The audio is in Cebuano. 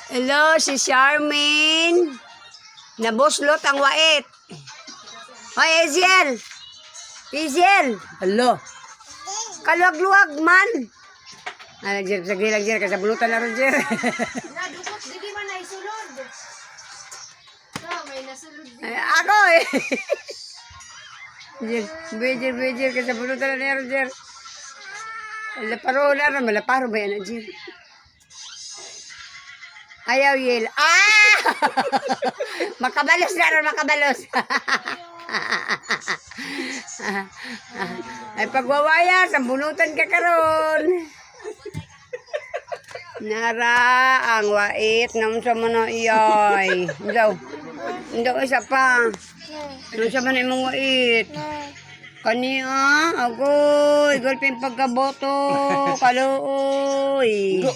Hello, si Charmaine. Nabuslot ang wait. Hoy, Eziel. Eziel. Hello. Kaluwag-luwag man. Ay, Jer, sige lang, Jer. Kasabunutan na rin, Jer. Nadukot, dili man na isulod. So, may nasulod din. Ay, ako eh. Jer, Jer, Jer, kasabunutan na rin, Jer. Laparo na rin, malaparo ba yan, Jer? Ayaw, Yel. Ah! Makabalos na rin, makabalos. Ay, pagwawaya, sambunutan ka karon. Nara, ang wait. Naunsa mo na iyay. Daw. Daw, isa pa. Naunsa man imong wait. Kani ah, agoy, gulping pagkaboto, kaluoy.